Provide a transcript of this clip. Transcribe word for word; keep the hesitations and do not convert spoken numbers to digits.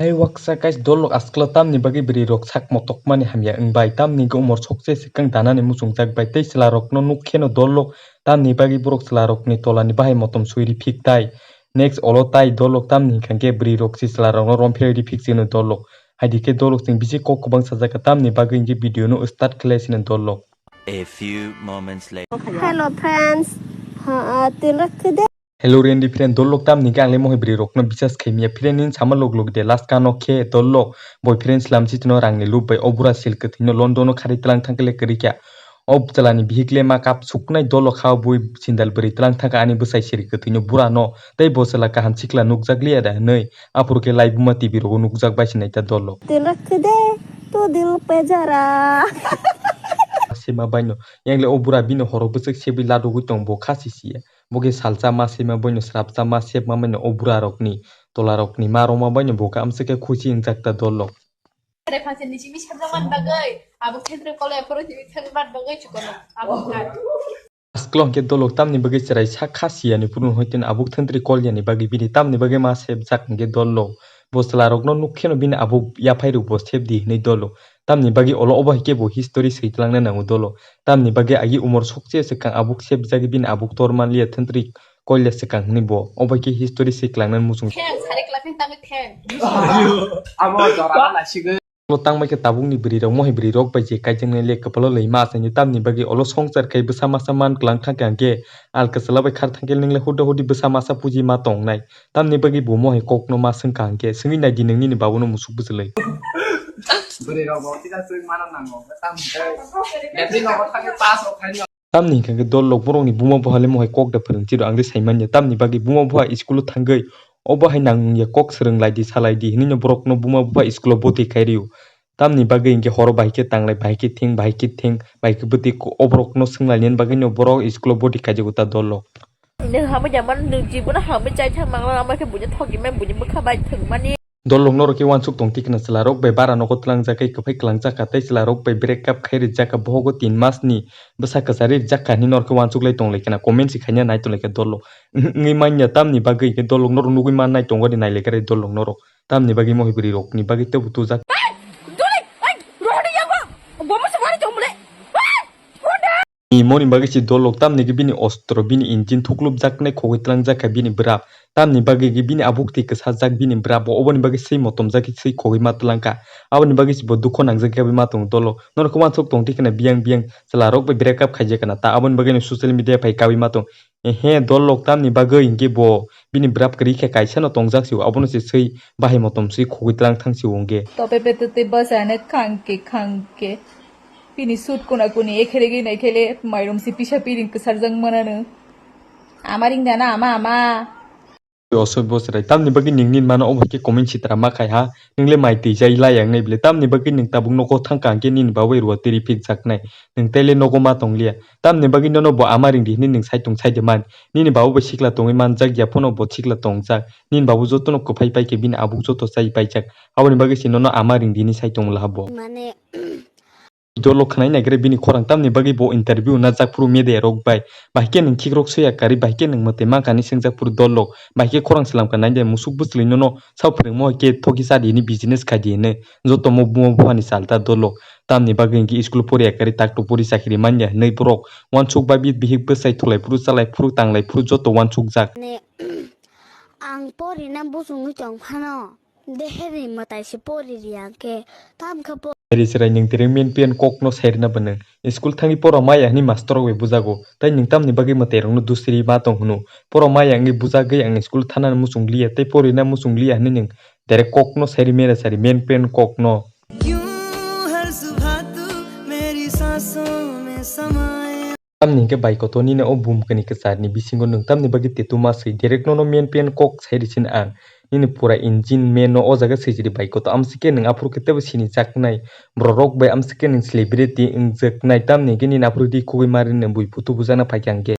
Hai waksa guys, dolok askla tamni bagwi bwrwi rok sak motokmani hamya wng bai, tamni hwnkhe umor sokse swkang danani muchungjak bai, tei chwla rokno nuk kheno dolok tamni bagwi borok chwla rokni tolani bahai motom swi riphik tai. Next olo tai dolok tamni hwnkhe bwrwi rok si chwla rokno romphirwi riphik chino dolok. Haidi khe dolok chwng bisi kok kwbang sajak kha, tamni bagwi hwnkhe video no start khlai sino dolok. A few moments later. Hello friends. Ha, tin rakhe de. Hello rendi friend, dolok tamni hwnkhe ang le mohai bwrwi rokno bisas khai manya, friend nini sama log log de last kano khe dolok boyfriend slam si tino rangni lob bai o bura sil kwthwino London o kharwi tlang thang khe le kwrwi kha. O bwchalani bihik le ma kap suknai dolok ha bui sindal bwrwi tlang thang kha ani bwsai siri kwthwino bura no tei bo chwla kaham sikla nukjak liya da hwnwi aphuru khe laibuma T V rogo nukjak bai sinai ta dolok. Tin rakhe de, tu dil pe jara. Sima baino, yang le o bura bini horo bwswk sebwi ladugwi tong bo kha sisi ya. Bo khe salsa ma sima baino srapsa ma sepma baino o bura rokni tola rokni ma roma baino bo khe amswk khe khusi wngjak ta dolok. Asklo hwnkhe dolok tamni bagwi chwrai sak kha siyani phuru hoi tini abuk thentri kol yani bagwi bini tamni bagwi ma sepjak hwnkhe dolok. Bo chwla rokno nuk kheno bini abuk yaphai rok bo sep di hwnwi dolok. Tamni bagwi olo obo hai khe bo history swi twlangna nango dolok. Tamni bagwi agi umor sokse swkang abuk sepjagwi bini abuk tor manliya thentri koile swkang hwnwi bo obo hai khe history swi twlangna muchung. Theng, sari kwlak khe tangwi theng. Amo jora lasigwi. Olo tangbai khe tabukni bwrwi rok, mohai bwrwi rok bai je kaijaknai le kwpalo lei ma achaini tamni bagwi olo swngchar khai bwsa masa man kwlang thang khe hwnkhe al kwchwla bai khar thang khe nwngle huda hudi bwsa masa puji ma tongnai. Tamni bagwi bo mohai kokno ma swngkha hwnkhe, swngwi nai di nwng nini babuno musuk bwchwlwi. Bwrwi rok bo tisa swngwi mana nango, tamo hwnkhe battery nogo thangwi pass rok khaino. Tamni hwnkhe dolok borokni buma buha le mohai kok da phwrwng chiro ang de sai manya. Tamni bagwi buma buha school o thangwi obo hai nang ya kok swrwng lai di, sa lai di hinwi no borokno buma buha school o bwtwi khai rio. Tamni bagwi hwnkhe horo bahai khe tanglai, bahai khe theng, bahai khe theng, bahai khe bwtwi ko-, o borokno swnglainani bagwino borok school o bwtwi khaijago ta dolok. Nwng hamya man, nwng jibono hamya chai thang mangla, ama khe buino thogi man, buini bwkha bai thwng mani. Dolok norok khe uansuk tong tikna chwla rok bai bara nogo twlangjak khe kwphai kwlangjak kha tei chwla rok bai break up khai rijak kha bohogo tin mas ni bwsa kwchari rijak kha hinwi norok khe uansuk lai tong lai khna comment se khaina nai tong lai kha dolok. Wngwi manya tamni bagwi khe dolok norok nugwi man nai tongo de nai lai kha re dolok norok. Tamni bagwi mohai bwrwi rokni bagwi teibo tujak. Ni moni bagwi si dolok tamni khe bini ostro, bini engine thuklupjaknai khogwi tlangjak kha bini bwrap. Tamni bagwi khe bini abuk twi kwsajak bini bwrap bo oboni bagwi swi motomjak khe swi khogwi ma tlangkha. Aboni bagwi si bo dukho nangjak khe ma tongo dolok. Norok khe uansuk tong tikhe na biyang biyang chwla rok bai break up khaijak khna ta aboni bagwi no social media phai kaui ma tong. Ehe, dolok tamni bagwi hinkhe bo bini bwrap kwrwi khe kaisa no tongjak si, abono se swi bahai motom swi khogwi tlang thang si o hinkhe. Tope pe tete bwsano khangke khangke. Bini sut kuna kuni ekhelegwi naikhele mairum si pisa piring kwsarjak manano. Ama ring dana ama ama. Osoi bosrai tamni bagwi ningni mano obo hai khe comment sitra ma khai ha. Nwng le mai twi jai lai ang nai bwle, tamni bagwi nwng tabuk nogo thang kha hwnkhe nini babai rua twi ripik jaknai, nwng tei le nogo ma tong liya. Tamni bagwi nono bo ama ring di hinwi nwng saitung sai de man. Nini babu bai sikla tongwi manjak ya phano bo sikla tongjak. Nini babu jotono kwphai pai khe bini abuk joto chai paijak. Aboni bagwi se nono ama ring di hinwi sai tongmwla habo. Mane, Dolok khwnai naigra bini khorang tamni bagwi bo interview najak phuru media rok bai. Bahai khe nwng khikrok soya karwi, bahai khe nwng mwtai mankha hinwi swngjak phuru dolok. Bahai khe khorang slam kha nai de musuk bwchwlwi nono sao phwrwngmo hai khe thoki cha di hinwi business khai di hinwi. Joto mo buma buphani salta dolok. Tamni bagwi hinkhe school poriya karwi takto pori chakri manya hinwi borok uansuk bai bihik bwsai thulai phuru chalai phuru tanglai phuru joto uansukjak. Mane, ang porina buchungwi tong phano. Deherni mwtai se pori ri ang khe, tam khe po- Ri chwrai nwng tere main pen kok no sai rwna bo nwng. School thangwi pora maya hinwi master rok bai bujago. Tai nwng tamni bagwi mwtai rok no dusri ma tong hwno. Pora maya wngwi bujagwi ang school thana muchung liya tei porina muchung liya hinwi nwng tere kok no sai ri mera sari main pen kok no. क्यों हर सुबह तू मेरी सांसों में समाए। Tamni hinkhe bai kotor nini o bumkani kwcharni bisingo nwng tamni bagwi tattoo ma swi direct nono main pen kok sai rwsin ang. Nini pura engine main no o jaga swijiri bai kotor amsike nwng aphuru khe teibo sinijaknai. Borok rok bai amsike nwng celebrity wngjaknai tamni hinkhe nini aphuru di khugwi ma rinwi bui butu bujakna phaikha hinkhe.